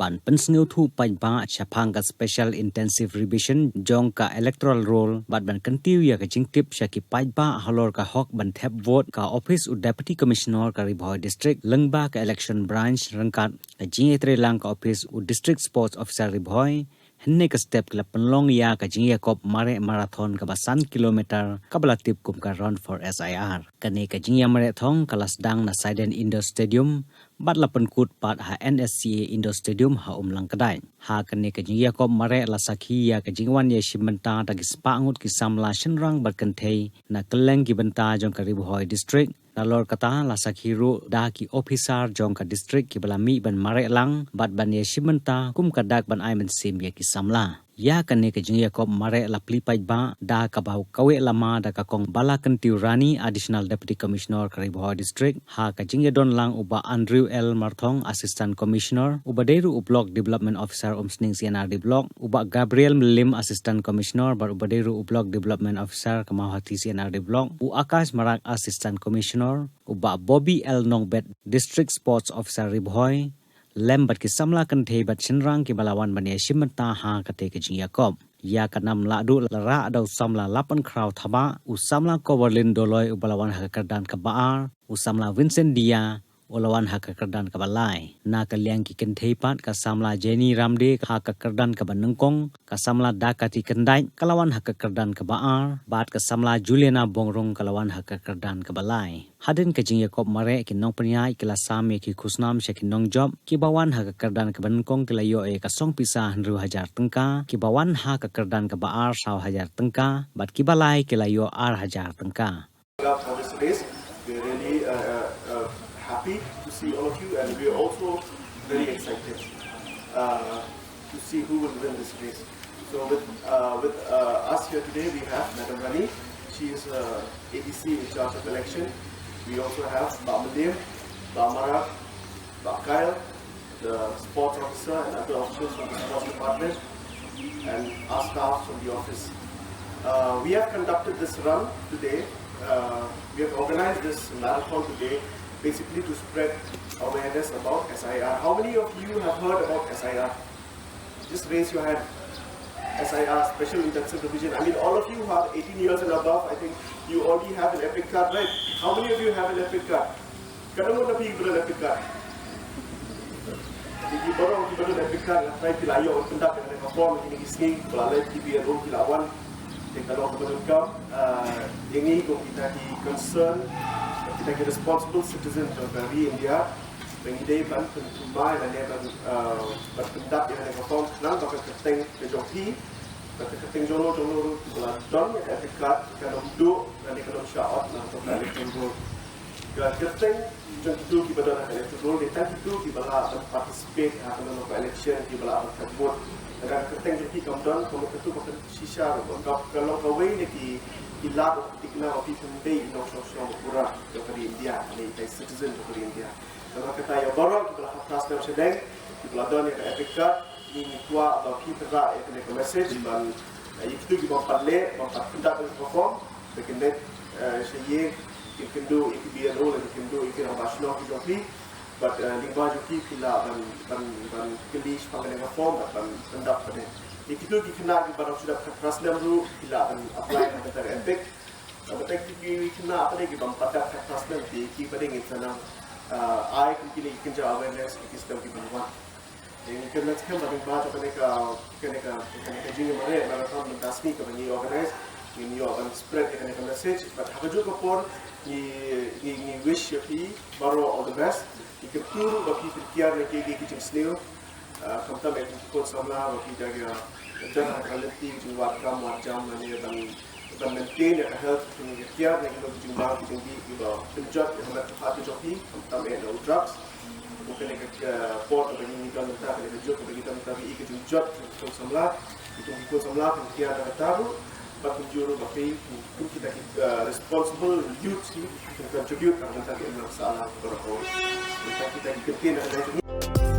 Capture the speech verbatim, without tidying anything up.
ban pynsngewthuh paidbah shaphang ka Special Intensive Revision jong ka Electoral Roll bad ban kyntiew ïa ka jingtip sha ki paidbah halor ka hok ban thep vote, ka ophis u Deputy Commissioner ka Ri Bhoi District lyngba ka Election Branch ryngkat ka jingïatreilang ka ophis u District Sports Officer Ri Bhoi. Hynne ka step ki la pynlong ïa ka jingïakop mareh marathon kaba san kilometer kaba la tip kum ka Run for S I R. Kane ka jingïamareh thong ka la sdang na Saiden Indoor Stadium bad la pynkut pat ha N S C A Indoor Stadium ha Umlang Kdain. Ha kane ka jingïakop mareh la sakhi ïa ka jingwan ïashim bynta da ki spah ngut ki samla shynrang bad kynthei na kylleng ki bynta jong ka Ri Bhoi District. Nalor kata la sakhi ruh da ki ophisar jong ka district kiba la mih ban mareh lang bad ban ïashim bynta kum ka dak ban ai mynsiem ïa ki samla. Ïa kane ka jingïakop mareh la plie paidbah da kaba kaweh lama da ka Kong Balakyntiew Rani, Additional Deputy Commissioner ka Ri Bhoi District, ha ka jingïadon lang u Bah Andrew L Marthong, Assistant Commissioner, uba dei ruh u Block Development Officer Umsning C and R D Block, u Bah Gabriel Mylliem, Assistant Commissioner, bad uba dei ruh u Block Development Officer ka Mawhati C and R D Block, u Akash Marak, Assistant Commissioner, u Bah Bobby L Nongbet, District Sports Officer Ri Bhoi, lem bad ki samla kynthei bad shynrang kiba la wan ban ïashim bynta ha kata ka jingïakop. Ïa ka nam lahduh la rah da u samla Lapankhraw Thabah, u samla Koberlin Doloi uba la wan ha ka kyrdan kaba ar, u samla Vincent Dia u la wan ha ka kyrdan kaba lai. Na ka liang ki kynthei pat, ka samla Jenny Ramde ha ka kyrdan kaba nyngkong, ka samla Dakati Kyndait ka la wan ha ka kyrdan kaba ar, bad ka samla Juliana Bongrung ka la wan ha ka kyrdan kaba lai. Hadien ka jingïakop mareh, ki nongpynïaid ki la sam ïa ki khusnam sha ki nongjop. Kiba wan ha ka kyrdan kaba nyngkong ki la ïoh ïa ka song pisa hynriew hajar tyngka, kiba wan ha ka kyrdan kaba ar saw hajar tyngka, bad kiba lai ki la ïoh ar hajar tyngka. Up for this race. We're really uh, uh, uh, happy to see all of you, and we're also very excited uh, to see who will win this race. So with uh, with uh, us here today, we have Madam Rani. She is uh, A D C in charge of election. We also have Bah Mylliem, Bah Marak, Bah Kyle, the sports officer and other officials from the sports department, and our staff from the office. Uh, we have conducted this run today. Uh, we have organized this marathon today basically to spread awareness about S I R. How many of you have heard about S I R? Just raise your hand. S I R, Special Intensive Revision. I mean, all of you who are eighteen years and above, I think you already have an EPIC card, right? How many of you have an EPIC card? Katno ngut na phi kiba don EPIC card? Ki baroh kiba don EPIC card, nga tharai phi la ïoh ban pyndap ïa kane ka form ha kine ki sngi, ba la leit ki B L O ki la wan. Te ka long kaba donkam, ah, ïa ngi kum kita ki concern, kita ki responsible citizen jong ka ri India, ba ngi dei ban pynthymmai lane ban, ah, ban pyndap ïa kane ka form khnang ba ka kyrteng ka jong phi, ba ka kyrteng jong no jong no ruh kiba la don ïa ka EPIC card kan ym duh lane kan ym shah ot na ka electoral roll. Ka kyrteng jong kito kiba don ha ka electoral roll dei tang kito kiba lah ban participate ha kano kano ka election, kiba lah ban thep vote. Lada ka kyrteng jong ki kam don, ka mut katu ba ka shisha ruh ba ka long kawei na ki, ki lad ba ka tikna ba phi phin dei i nongshong shnong ba pura jong ka ri India, lane i citizen jong ka ri India. Namar kata ïa baroh kiba la khatphra snem shadeng, kiba la don ïa ka EPIC card, ngi, ngi kwah ba phi pynrah ïa kane ka message ban, eh, ïa kito kiba pat leh, ban pat pyndap ïa ka form, ba kin leit, eh, sha ïing, kin kynduh ïa ki B L O lane kin kynduh ïa ki rangbah shnong ki jong phi. Bad, eh, lyngba jong ki phi lah ban, ban, ban kylli shaphang kane ka form bad ban pyndap pat. Ïa kito ki khynnah kiba dang shu dap khatphra snem ruh phi lah ban apply na ka bynta ka EPIC. Bad kito ki khynnah pat kiba ym pat dap khatphra snem, te ki pat ngin sa nang, eh, ai kum kine ki kynja awareness ïa ki snem kiban wan. Te ngi kyrmen skhem ba lyngba jong kane ka, kane ka, kane ka jingïamareh marathon mynta ka sngi kaba ngi organize, ngin ïoh ban spread ïa kane ka message. Bad ha kajuh ka por ngi, ngi, ngi wish ïa phi baroh all the best. Ngi kyrkhu ruh ba phi pynkiar ïa kiei kiei ki jingsniew, ah, khamtam ïa ki khun samla ba phi da ïa, ah, don ha ka lynti jingwad kam wad jam lane ban ban maintain ïa ka health, phi kiar na ki lok ki jingbam ki jingdih kiba pynjot ïa ka met ka phad ka jong phi, khamtam eh na u drugs. Bad kane ka, eh, por kaba ngi don mynta, kane ka juk kaba ngi don mynta, ba i ka jingjot jong ki khun samla, ki jong ki khun samla phin kiar na kata ruh, bad kumjuh ruh ba phi kum kita ki, eh, responsible youth phi phin contribute na ka bynta ka imlang sahlang baroh kawei. Mynta kita ki kyntien na ka jong ngi.